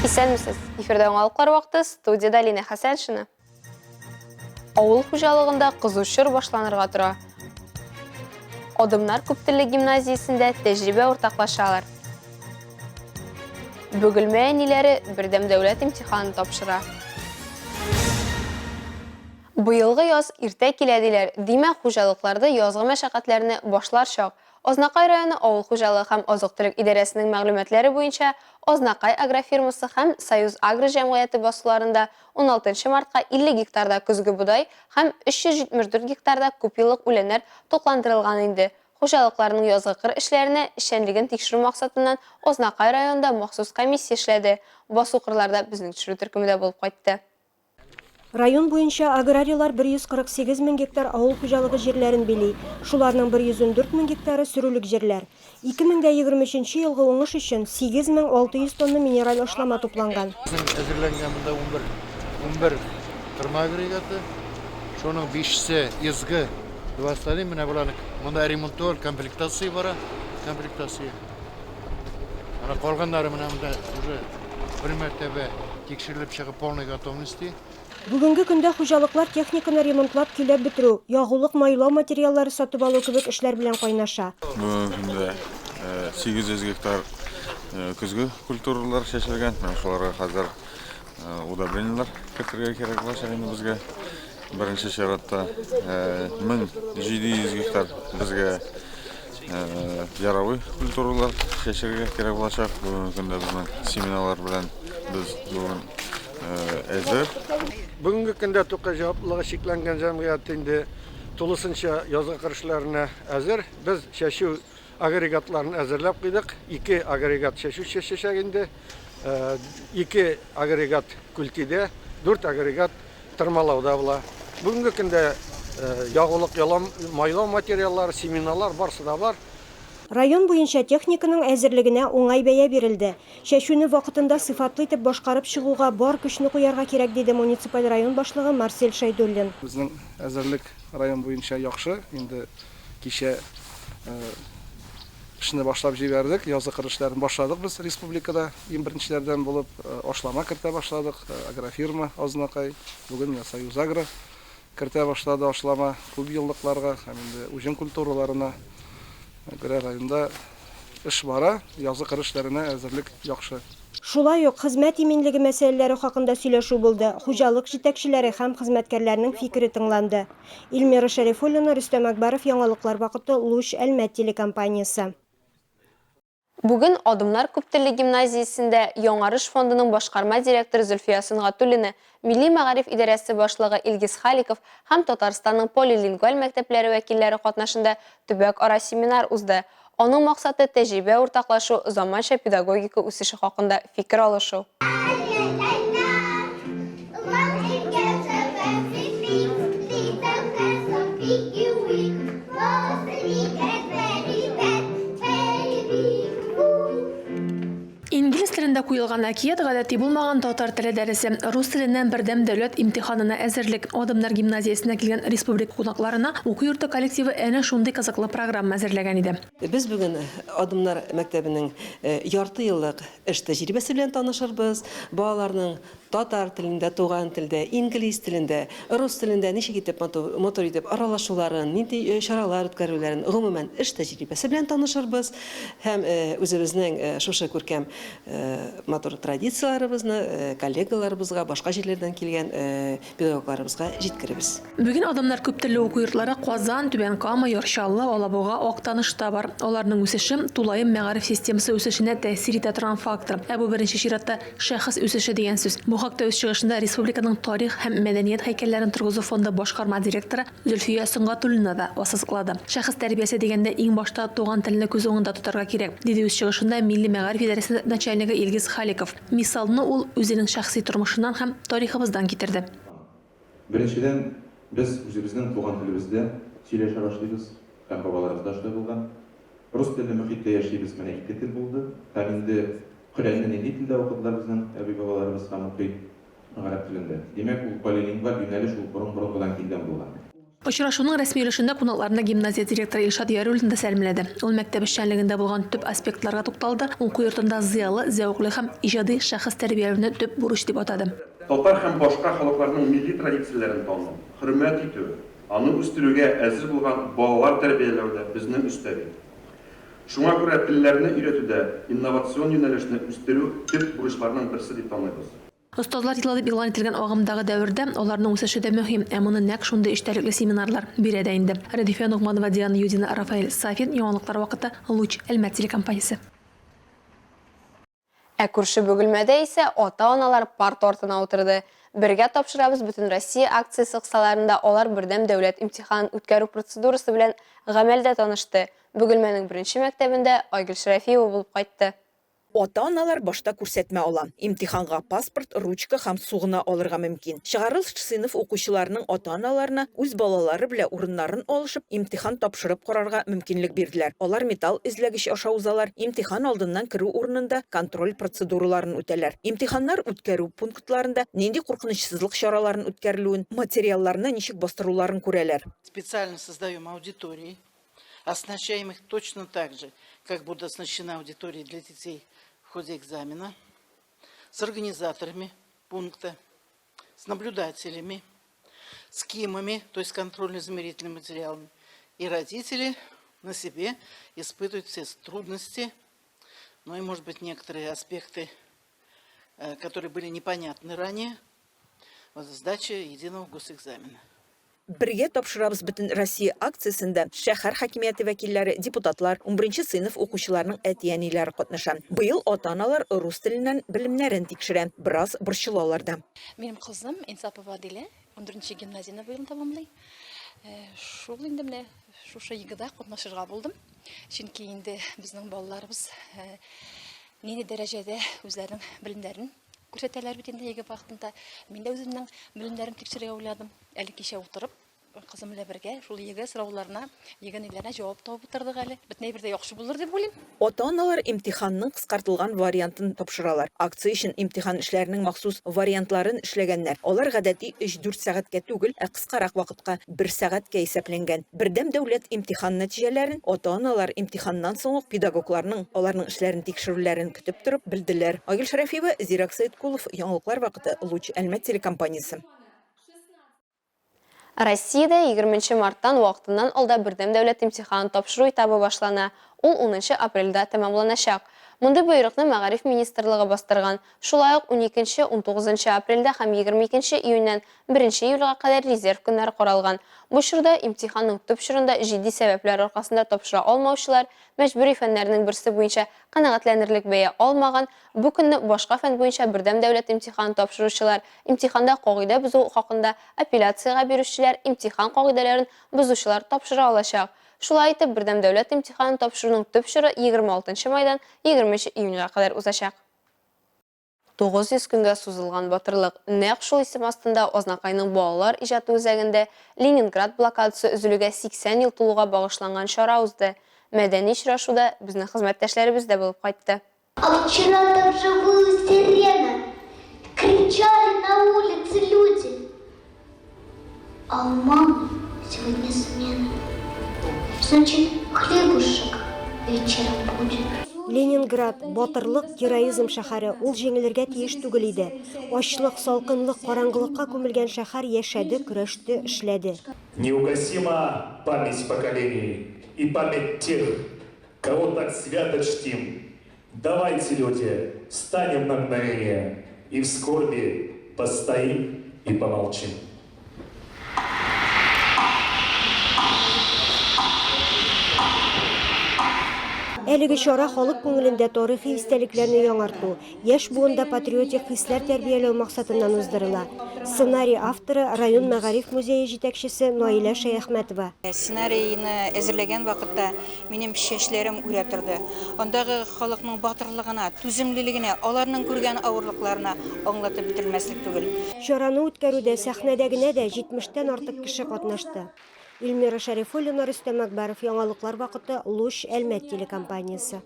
Исәнмесез! Эфирда яңалыклар вакыты, студиядә Лина Хәсәншина. Авыл хуҗалыгында кызу чор башланырга тора. Адымнар күптелле гимназиясендә тәҗрибә уртаклашалар. Бөгелмә әниләре бердәм дәүләт имтиханын тапшыра. Быелгы яз иртә килә диләр, димәк, хуҗалыкларда язгы мәшәкатьләрне башлар чак. Азнакай районы авыл хуҗалыгы һәм азык-төлек идарәсенең мәгълүматлары буенча, Азнакай агрофирмасы һәм Союз-Агро җәмгыяте басуларында уналтынчы мартка 50 гектарда көзге бодай һәм 374 гектарда күпьеллык үләннәр тукландырылган инде. Хуҗалыкларның язгы кыр эшләренә эшчәнлеген тикшерү максатыннан Азнакай районында махсус комиссия эшләде. Басу-кырларда безнең төшерү төркеме дә булып кайтты. Район буенча аграрийлар 148 мең гектар авыл хуҗалыгы җирләрен били, шуларның 114 мең гектары сөрүлек җирләр. 2023 нче елгы уңыш өчен 8600 тонна минераль ашлама тупланган. Безнең әзерләнгән монда 11, 11 тырма агрегаты, шуның бишесе СГ 21, менә боларны монда ремонт түгел, комплектация бара, комплектация. Ана калганнары менә монда уже бер мәртәбә тикшерелеп чыгып полной готовности. Бүгенге көндә хуҗалыклар техниканы ремонтлап, көйләп бетерү, ягулык-майлау материаллары сатып алу кебек эшләр белән кайнаша. Бүгенге көндә 800 гектар көзге культуралар чәчелгән. Менә шуларга хәзер удобрениеләр кертергә кирәк булачак инде безгә. Беренче чиратта 1700 гектар безгә яровой культуралар чәчәргә кирәк булачак. Бүгенге көндә безнең семеналар белән без бүген әзер. Бүгенге көндә Тукай җаваплылыгы чикләнгән җәмгыять инде тулысынча язгы кыр эшләренә әзер. Без чәчү агрегатларын әзерләп куйдык. Ике агрегат чәчү чәчәчәк инде. Ике агрегат Күлтидә, дүрт агрегат тырмалауда була. Бүгенге көндә ягулык ялам, майлау материаллары, семеналар барсы да бар. Район буенча техниканың әзерлегенә уңай бәя бирелде. Чәчүне вакытында сыйфатлы итеп башкарып чыгуга бар көчне куярга кирәк, диде муниципаль район башлыгы Марсель Шәйдуллин. Безнең әзерлек район буенча яхшы. Инде кичә Эшне башлап җибәрдек. Язгы кыр эшләрен башладык без республикада. Иң беренчеләрдән булып ашлама кертә башладык. Агрофирма Азнакай, бүген менә Союзагро кертә башлады ашлама күп еллыкларга һәм инде уҗым культураларына күрә районда эш бара. Язгы кыр эшләренә әзерлек яхшы. Шулай ук хезмәт иминлеге мәсьәләләре хакында сөйләшү булды, хуҗалык җитәкчеләре һәм хезмәткәрләрнең фикере тыңланды. Эльмира Шәрифуллина, Рөстәм Әкбәров, Яңалыклар вакыты, Луч, Әлмәт телекомпаниясе. Бүген Адымнар күптелле гимназиясендә Яңарыш фондының башкарма директоры Зөлфия Сөнгатуллина, Милли мәгариф идарәсе башлыгы Илгиз Халиков һәм Татарстанның полилингваль мәктәпләре вәкилләре катнашында төбәк-ара семинар узды. Аның максаты, тәҗрибә уртаклашу, заманча педагогика үсеше хакында фикер алышу. Инглиз телендә куелган әкият гадәти булмаган татар теле дәресе, рус теленнән бердәм дәүләт имтиханына әзерлек, Адымнар гимназиясенә килгән республика кунакларына уку йорты коллективы әнә шундый кызыклы программа әзерләгән иде. Без бүген Адымнар мәктәбенең ярты еллык эш тәҗрибәсе белән танышырбыз, балаларның татар телендә, туган телдә, инглиз телендә, рус телендә ничек итеп матур итеп аралашуларын, нинди чаралар үткәрүләрен, гомумән, эш тәҗрибәсе белән танышырбыз һәм үзебезнең шушы күркәм матур традицияләребезне коллегаларыбызга, башка җирләрдән килгән педагогларыбызга җиткеребез. Бүген Адымнар күптелле уку йортлары Казан, Түбән Кама, Яр Чаллы, Алабуга, Актанышта бар. Аларның үсеше, тулаем мәгариф системасы үсешенә тәэсир итә торган фактор. Ә бу беренче чиратта шәхес үсеше дигән сүз. Бу хакта үз чыгышында республиканың тарих һәм мәдәният һәйкәлләрен торгызу фонды башкарма директоры Зөлфия Сөнгатуллина да ассызыклады. Шәхес тәрбиясе дигәндә иң башта туган телне күз уңында тотарга кирәк, диде үз чыгышында Милли мәгариф идарәсе начальнигы Илгиз Халиков. Мисалны ул үзенең шәхси тормышыннан һәм тарихыбыздан китерде. Беренчедән, без үзебезнең туган телебездә сөйләшә башлыйбыз, һәм бабаларыбыз да шулай булган. Рус телле мохиттә яшибез, менә ике тел булды. Һәм инде Коръәнне нинди телдә укыдылар безнең әби-бабаларыбыз һәм укый? Гарәп телендә. Димәк, ул полилингваль юнәлеш ул борын-борынгыдан килгән булган. Очрашуның рәсми өлешендә кунакларны гимназия директоры Илшат Яруллин да сәламләде. Ул мәктәп эшчәнлегендә булган төп аспектларга тукталды, уку йортында зыялы, зәвыклы һәм иҗади шәхес тәрбияләүне төп бурыч дип атады. Татар һәм башка халыкларның милли традицияләрен тану, хөрмәт итү, аны үстерүгә әзер булган балалар тәрбияләү дә безнең өстә бит. Шуңа күрә телләрне өйрәтүдә инновацион юнәлешне үстерү төп бурычларның берсе дип таныйбыз. Остазлар елы дип игълан ителгән агымдагы дәвердә аларның үсеше дә мөһим, ә моны нәкъ шундый эчтәлекле семинарлар бирә дә инде. Рәдифә Ногманова, Диана Юдина, Рафаэль Сафин, Яңалыклар вакыты, Луч, Әлмәт телекомпаниясе. Ә күрше Бөгелмәдә исә ата-аналар парта артына утырды. Бергә тапшырабыз Бөтенроссия акциясе кысаларында алар бердәм дәүләт имтиханын үткәрү процедурасы белән гамәлдә танышты. Бөгелмәнең беренче мәктәбендә Айгөл Шәрәфиева булып кайтты. Ата-аналар башта күрсәтмә ала. Имтиханга паспорт, ручка һәм су гына алырга мөмкин. Чыгарылыш сыйныф укучыларының ата-аналарына үз балалары белә урыннарын алышып, имтихан тапшырып карарга мөмкинлек бирделәр. Алар металл эзләгеч аша узалар, имтихан алдыннан керү урынында контроль процедураларын үтәләр. Имтиханнар үткәрү пунктларында нинди куркынычсызлык чараларын үткәрелүен, материалларны ничек бастыруларын күрәләр. Специально создаем аудитории, Оснащаем их точно так же, как будут оснащены аудитории для детей в ходе экзамена, с организаторами пункта, с наблюдателями, с КИМами, то есть контрольно-измерительными материалами. И родители на себе испытывают все трудности, ну и, может быть, некоторые аспекты, э, которые были непонятны ранее, сдачи единого госэкзамена. Бергә тапшырабыз Бөтенроссия акциясендә шәһәр хакимияте вәкилләре, депутатлар, унберенче сыйныф укучыларының әти-әниләре катнаша. Быел ата-аналар рус теленнән белемнәрен тикшерә, бераз борчылалар да. Минем кызым Инсапова Адилә ундүртенче гимназияне быел тәмамлый. Шул инде менә шушы ЕГЭда катнашырга булдым. Чөнки инде безнең балаларыбыз нинди дәрәҗәдә үзләренең белемнәрен Күрсәтәләр бит инде ЕГЭ вакытында. Мин дә үземнең белемнәрем тикшерергә уйладым. Әле кичә утырып, кызым белән бергә шул ЕГЭ сорауларына, ЕГЭ ниләренә җавап табып утырдык әле. Бөтен әйбер дә яхшы булыр дип уйлыйм. Ата-аналар имтиханның кыскартылган вариантын тапшыралар. Акция өчен имтихан эшләренең махсус вариантларын эшләгәннәр. Алар гадәти өч-дүрт сәгатькә түгел, ә кыскарак вакытка, бер сәгатькә исәпләнгән. Бердәм дәүләт имтихан нәтиҗәләрен ата-аналар имтиханнан соң ук педагогларның аларның эшләрен тикшерүләрен көтеп торып белделәр. Айгөл Шәрәфиева, Зирәк Сәеткулов, Яңалыклар вакыты, Луч, Әлмәт телекомпаниясе. Россиядә егерменче марттан вакытыннан алда бердәм дәүләт имтиханын тапшыру этабы башлана, ул унынчы апрельдә тәмамланачак. Мондый боерыкны Мәгариф министрлыгы бастырган. Шулай ук уникенче, унтугызынчы апрельдә һәм 22 июньнән беренче июльгә кадәр резерв көннәре каралган. Бу чорда имтиханның төп чорында җитди сәбәпләр аркасында тапшыра алмаучылар, мәҗбүри фәннәрнең берсе буенча канәгатьләнерлек бәя алмаган, бу көнне башка фән буенча бердәм дәүләт имтиханын тапшыручылар, имтиханда кагыйдә бозу хакында апелляциягә бирүчеләр, имтихан кагыйдәләрен бозучылар тапшыра алачак. Шулай итеп, бердәм дәүләт имтиханын тапшыруның төп чоры 26 нчы майдан 20 июньгә кадәр узачак. 900 көнгә сузылган батырлык, нәкъ шул исем астында Азнакайның балалар иҗаты үзәгендә Ленинград блокадасы өзелүгә 80 ел тулуга багышланган чара узды. Мәдәни очрашуда безнең хезмәттәшләребез дә булып кайтты. А вчера так же выла сирена, Кричали на улице люди. А у мамы сегодня смена, Значит, хлебушек вечером будет. Ленинград, батырлык, героизм шәһәре, ул җиңелергә тиеш түгел иде. Ачлык, салкынлык, караңгылыкка күмелгән шәһәр яшәде, көрәште, эшләде. Неугасима память поколений и память тех, кого так свято чтим. Давайте, люди, встанем на мгновение и в скорби постоим и помолчим. Әлеге чара халык күңелендә тарихи истәлекләрне яңарту, яшь буында патриотик хисләр тәрбияләү максатыннан уздырыла. Сценарий авторы, район мәгариф музее җитәкчесе Наилә Шәяхмәтова. Сценарийны әзерләгән вакытта Минем чәчләрем үрә торды. Андагы халыкның батырлыгына, түземлелегенә, аларның күргән авырлыкларына аңлатып бетермәслек түгел. Чараны үткәрүдә сәхнәдә генә дә җитмештән артык кеше катнашты. Эльмира Шәрифуллина, Рөстәм Әкбәров, Яңалыклар вакыты, Луч, Әлмәт телекомпаниясе.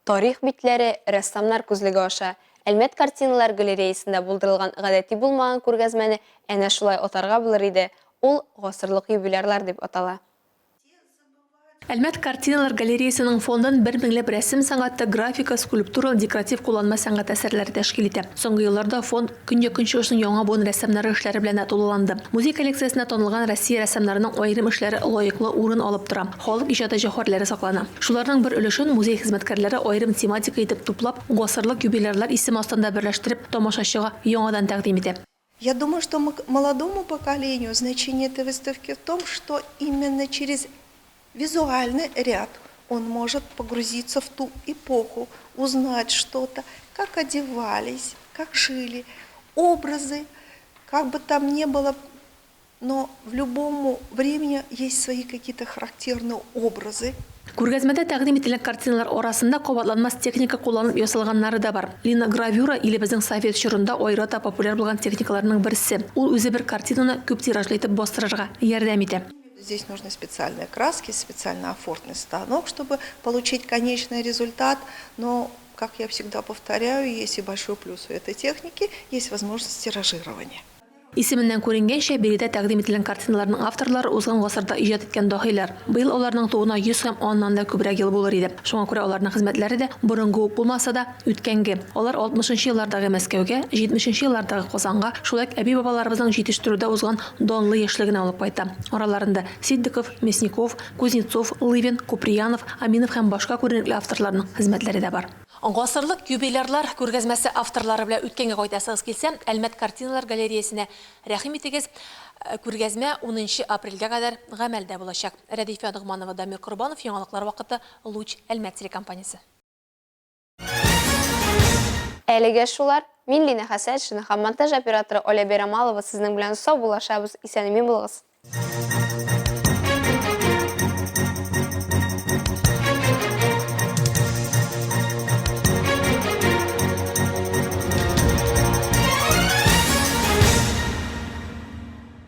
Тарих битләре, рәссамнар күзлеге аша. Әлмәт картиналар галереясында булдырылган гадәти булмаган күргәзмәне әнә шулай атарга булыр иде. Ул Гасырлык юбилярлар дип атала. Әлмәт картиналар галереясының фондын бер меңләп рәсем сәнгате, графика, скульптура, декоратив-кулланма сәнгать әсәрләре тәшкил итә. Соңгы елларда фонд Көньяк-Көнчыгышның яңа буын рәссамнары эшләре белән дә тулыланды. Музей коллекциясендә танылган Россия рәссамнарының аерым эшләре лаеклы урын алып тора, халык иҗаты җәүһәрләре саклана. Шуларның бер өлешен музей хезмәткәрләре аерым тематика итеп туплап, Гасырлык юбилярлар исеме астында берләштереп, тамашачыга яңадан тәкъдим итә. Я думаю, что молодому поколению значение этой выставки в том, что именно через визуальный ряд он может погрузиться в ту эпоху, узнать что-то, как одевались, как жили, образы, как бы там ни было, но в любом времени есть свои какие-то характерные образы. Күргәзмәдә тәкъдим ителгән картиналар арасында кабатланмас техника кулланып ясалганнары да бар. Линогравюра, илебезнең совет чорында аерата популяр булган техникаларның берсе. Ул үзе бер картинаны күп тиражлы итеп бастырырга ярдәм итә. Здесь нужны специальные краски, специальный офортный станок, чтобы получить конечный результат. Но, как я всегда повторяю, есть и большой плюс у этой техники, есть возможность тиражирования. Исеменнән күренгәнчә, биредә тәкъдим ителгән картиналарның авторлары узган гасырда иҗат иткән даһилар. Быел аларның тууына 100 һәм аннан да күбрәк ел булыр иде. Шуңа күрә аларның хезмәтләре дә борынгы ук булмаса да, үткәнге. Алар 60 нчы еллардагы Мәскәүгә, 70 нче еллардагы Казанга, шулай ук әби-бабаларыбызның җитештерүдә узган данлы яшьлегенә алып кайта. Араларында Ситдиков, Мясников, Кузнецов, Лывин, Куприянов, Аминов һәм башка күренекле авторларның хезмәтләре дә бар. Гасырлык юбилярлар күргәзмәсе авторлары белән үткәнгә кайтасыгыз килсә, Әлмәт картиналар галереясенә рәхим итегез. Күргәзмә унынчы апрельгә кадәр гамәлдә булачак. Рәдифә Ногманова, Дамир Корбанов, Яңалыклар вакыты, Луч, Әлмәт телекомпаниясе. Әлегә шулар. Мин Лина Хәсәншина һәм монтаж операторы Оля Бәйрамалова сезнең белән саубуллашабыз. Исән-имин булыгыз.